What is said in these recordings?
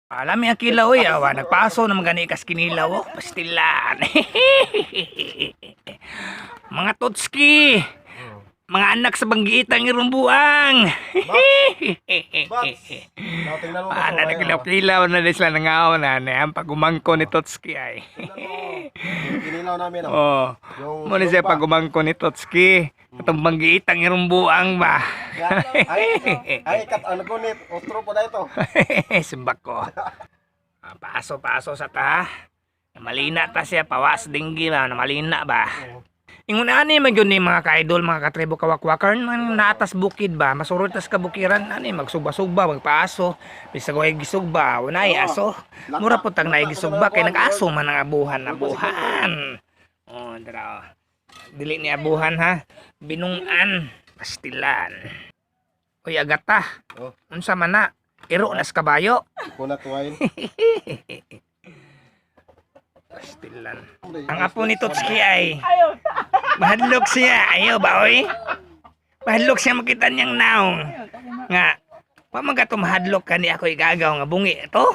Alam ang kilaw oy, awa nagpaso naman gani kas kinilaw oh, pastilan. Mga totski. Mga anak sa banggiitang irumbuang. Bats. Now, tingnan mo. Paano na kilaw-kilaw na din sila nangaw na na ang pagumangko ni Totski ay. Yung kinilaw namin, oh. Oh. Yung Mo ni siya lupa. pagumangko ni Totski. Atong banggiitang irumbuang ba? Ay, ay, kat, ano gunit? Otro po na ito. Simbak ko. Ah, paso paso sa ta. Namalina ta siya pawas dinggi ba, namalina ba. Ingon ani man gyud ni mga ka-idol, mga katribo kawakwakern, man naatas bukid ba, masurot tas kabukiran ani magsugba-sugba, magpaaso, bisag way gisugba, unay aso. Mura po tag naay gisugba kay nag-aso man ang abuhan, abuhan. Oh, dra. Oh. Dili ni abuhan ha. Binungan, pastilan. Uy, agata. Oh. Unsa man na? Iro nas kabayo. Coconut wine. Pastilan. Ang apo ni Totski ay mahadlok siya. Ayaw ba, oy? Mahadlok siya makita niyang naong. Nga, pa man ka mahadlok ka ni ako igagaw nga bungi ito.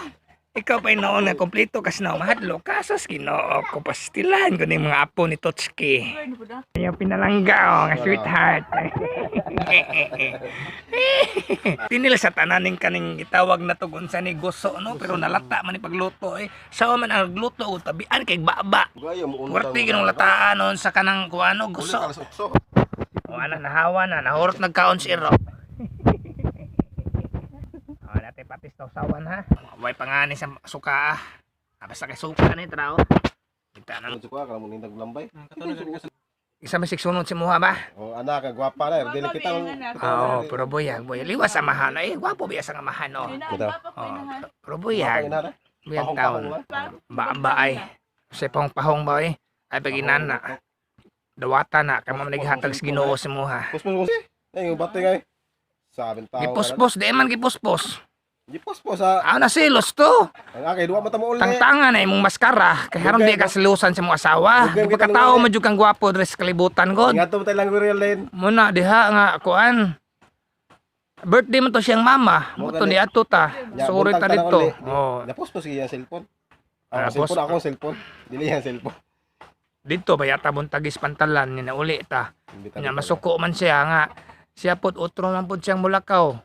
Ikaw pa noon nga kompleto kas na mahadlok ka sa Ginoo ko pastilan ko ni mga apo ni Totski. Ayaw pinalangga oh, nga sweetheart. Tinila sa tananing kaning gitawag na to unsa ni guso no, pero nalata man ni pagluto eh. Sawa man ang nagluto og tabian kay baba. Gaya mo unta. Puwerte ginong lataan nun sa kanang kuano Gusto. guso. Uli ka sa ukso. O ana nahawa na nahurot nagkaon si Iro. O dati patis tawsawan ha. Way pangani sa suka ah. Ah, basta kay suka ni trao. Kita na. Ano suka ka mo nindang lambay. Isa man siksunod si muha ba? Oh, anak, ang gwapa na. Dili kita. Oo, pero buyag, buyag. Liwas amahan. Eh, gwapo biya sa amahan, no? Kita. Oh, pero buyag. Ina Buyag taon. Ba-ba ay. Sa pahong-pahong ba eh. Ay, paginan na. Dawata na. Kaya mga naghatag sa Ginoo si muha. Puspos ko. Ay, yung bate kay. Sabi tao. Gipuspos, di man gipuspos. Gipuspos sa Ah, nasilos to. ang akay duwa mata mo uli. Tangtangan na imong maskara. Kaya haron di ka silusan sa imong asawa. Dugay Di kita pagkatao nung mo jud kang gwapo dress kalibutan god. Ingat mo tayo lang real lane. Muna diha nga kuan. Birthday mo to siyang mama. Mo Mo to gani. ni ato ta. Ya, Sorry buntag ta ta na dito. uli. Oh, Napuspos iya cellphone. Ah, Ako cellphone, ako cellphone. Dili yan cellphone. Dito ba yata buntagis pantalan ni nauli ta. Imbita- Nya masuko man siya nga. Siya pod utro man pod siyang mulakaw.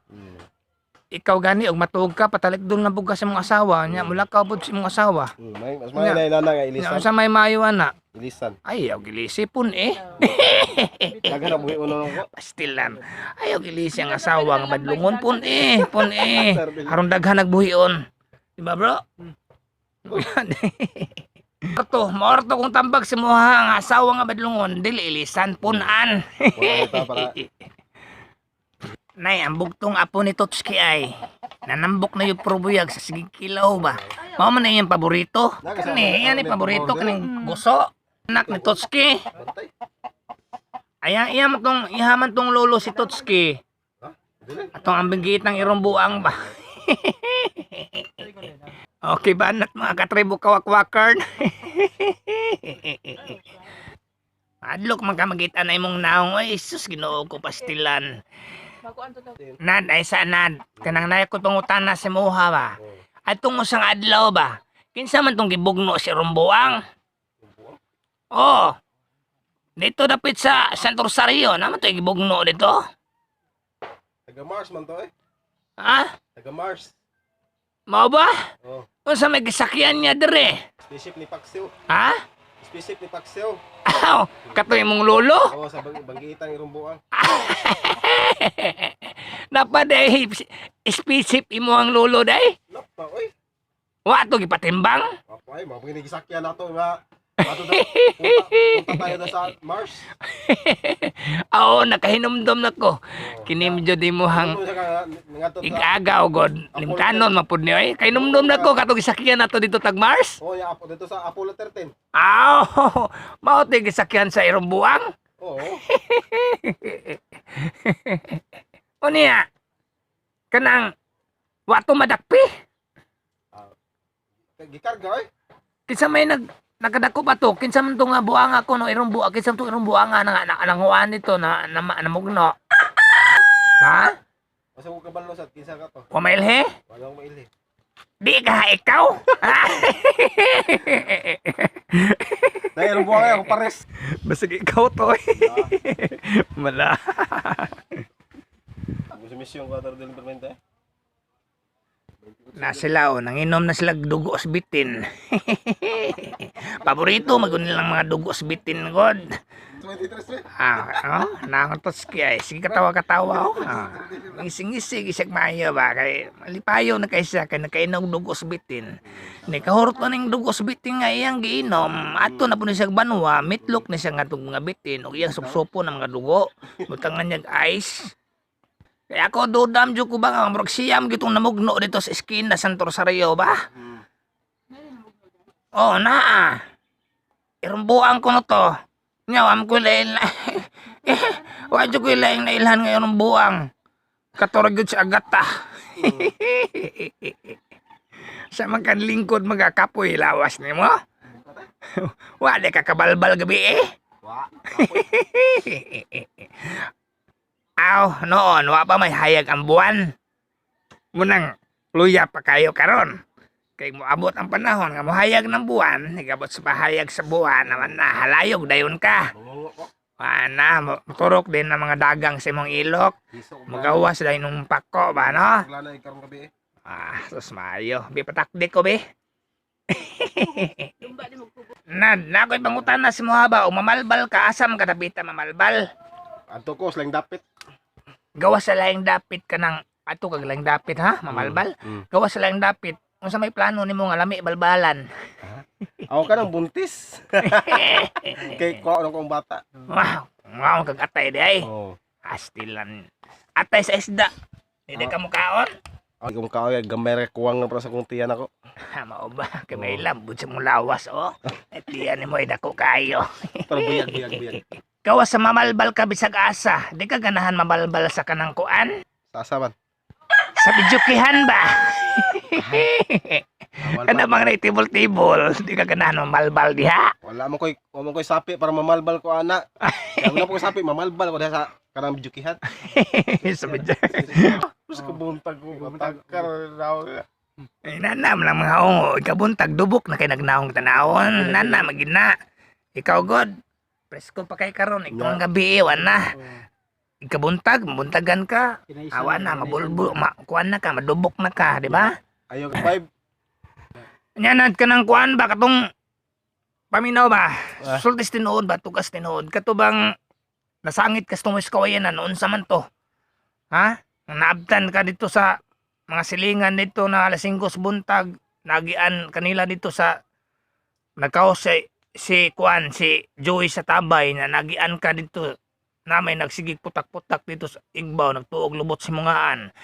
Ikaw gani og matuog ka patalikdon lang pud ka sa imong asawa nya mulakaw pod sa imong asawa. May mas may na nana nga Nya ilisan. unsa may maayo ana? Ilisan. Ay, og gilisipon eh. Daghan na buhi uno ko. Pastilan. Ayaw gilisi ang asawa nga badlungon pun eh, pun eh. Aron daghan nagbuhion. Di ba, bro? Orto, maorto kung tambag si muha ang asawa nga badlungon, dili ilisan punan. Wala ta para Nay, ang bugtong apo ni Totski ay nanambok na yung probuyag sa sigig kilaw ba. Mao man na iyang paborito. Kani, iyan ni paborito kaning guso. Anak ni Totski. Bantay. Ayan, iya man tong ihaman tong lolo si Totski. Dili. Atong ang binggit ng irong buang ba? Okay ba anak mga katribo kawakwakern? Adlok man ka magita na imong naong. Ay, sus, Ginoo ko pastilan. Nad, ay sa nad. Kanang naay ko pangutana sa muha ba? Atong usang adlaw ba? Kinsa man tong gibugno si Rumbuang? Oh. Dito dapit sa Santo Rosario, naman to gibugno dito. Taga Mars man to eh. Ha? Taga Mars. Mao ba? Oh, Unsa may gisakyan niya dire? spaceship ni Paksiw. Ha? Spaceship ni Paksiw. Aw, katoy mong lolo? Oh, sa banggitan irumbuang. Napaday spaceship imo ang lolo day? Napa oy. Wa to gipatimbang? Apa ay, mga ginigisakyan nato ba. Ato da, punta, punta tayo na sa Mars. Oo, nakahinumdom na ko. Kini medyo di mo hang Ano siya ka ngadto sa igagaw god. Limtanon mapud niyo eh. Kahinumdom na ko katong gisakyan nato dito tag Mars. Oh, ya apo dito sa Apollo 13. Aw, mao to gisakyan sa irong buang. Oo. O niya, kanang wa to madakpi. Gikarga oy. Kinsa may nagkadako pa to, kinsa man to nga buang ako no irong buang, kinsa man to irong buang nga na, nanguan dito na, na, namugno. Ha? Basta ko kabalo sa kinsa ka to. Wa mailhe? Wala akong mailhi. Di ka ikaw? Dahil ang buwan ako pares. Basig ikaw to eh. Mala. Gusto misyon ko del permente. Na sila oh, nanginom na sila dugo sa bitin. Paborito magun nilang mga dugo sa bitin god. 23 eh. Ah, oh, nangatos kaya eh. Sige katawa-katawa oh. Ah, ngising-ngising isag maayo ba kay malipayo na kay siya kay nakainom dugo sa bitin. Ni kahurot na ning dugo sa bitin nga iyang giinom. Ato na po ni siya banwa, mitlok ni siya nga itong mga bitin ug iyang supsupo ng mga dugo. Butangan niya ice. Kaya ako dudam jud ko ba nga murag siyam gitong namugno dito sa eskinda Santo Rosario ba? Oh, naa. Irumbuan ko na to. Nya, am ko lain na. Wa jud ko lain na ilhan ngayon ng buang. Katorag yun si Agata. Sa man kan lingkod magakapoy lawas nimo. Wa di ka kabalbal gabi eh. Wa. Aw, noon wa pa may hayag ang buwan. Munang luya pa kayo karon. Kay moabot ang panahon nga mohayag ng buwan, nigabot sa pahayag sa buwan naman na halayog dayon ka. Mangungo ko. Ana, moturok din ang mga dagang sa imong ilok. Hiso ko. Magawas dahil nung pako ba no? Wala na ikarong gabi eh. Ah, sus maayo. Bi patakdi ko bi. Nad, na ako'y pangutan na si Mohaba. O mamalbal ka, asam ka dapita mamalbal. Anto ko slang dapit. Gawa sa laing dapit ka ng ato kag laing dapit ha, mamalbal. Gawa sa laing dapit. Unsa may plano nimo nga lami balbalan? Ako ka ng buntis. Kay ko ano kong bata. Wow, wow kag atay di ay. Oh. Astilan. Atay sa isda. Hindi ka mukaon? Ako kung kaoy gamay ra kuwang na para sa kong tiyan ako. Ha, mao ba? Kay may lambot sa mong lawas, oh. At diyan mo ay dako kayo. Pero buyag buyag buyag. Gawa sa mamalbal ka bisag asa. Di ka ganahan mamalbal sa kanang kuan? Sa asa man. Sa bidyukihan ba? Kana bang na tibol-tibol? Di ka ganahan mamalbal diha? Wala mo koy sapi para mamalbal ko ana. Wala mo koy sapi mamalbal ko diha sa kanang bijukihan. Sa bidyo. Terus kebuntag ko tagkar raw. Eh, nana man lang mga ungo. Ikabuntag dubok na kay nagnaong tanawon. Nana magina. Ikaw god. Presko pa kay karon. Ikaw ang gabi eh, wana. Ikabuntag, mabuntagan ka. Awa na, mabulbul, ma, kuan na ka, madubok na ka, di ba? Ayo five. Nyanad ka ng kuan ba katong paminaw ba? Ah. Sultis tinuod ba tugas tinuod kato bang nasangit kas tumoy sa kawayan na noon sa man to? Ha? Naabtan ka dito sa mga silingan dito na alas 5 sa buntag nagian kanila dito sa nagkaos si kuan si Joey sa tabay na nagian ka dito na may nagsigig putak-putak dito sa Igbaw nagtuog lubot si mungaan.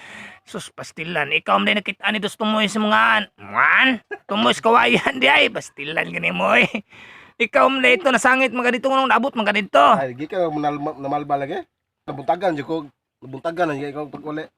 Sus pastilan ikaw man din nakita nito sa tumoy sa mungaan. Mungaan? Tumoy sa kawayan di ay pastilan gani mo eh. Ikaw man ito nasangit mga dito nung naabot mga dito. Ay gi ka namalbal lagi. Nabuntagan jud ko. Nabuntagan na ikaw pag uli.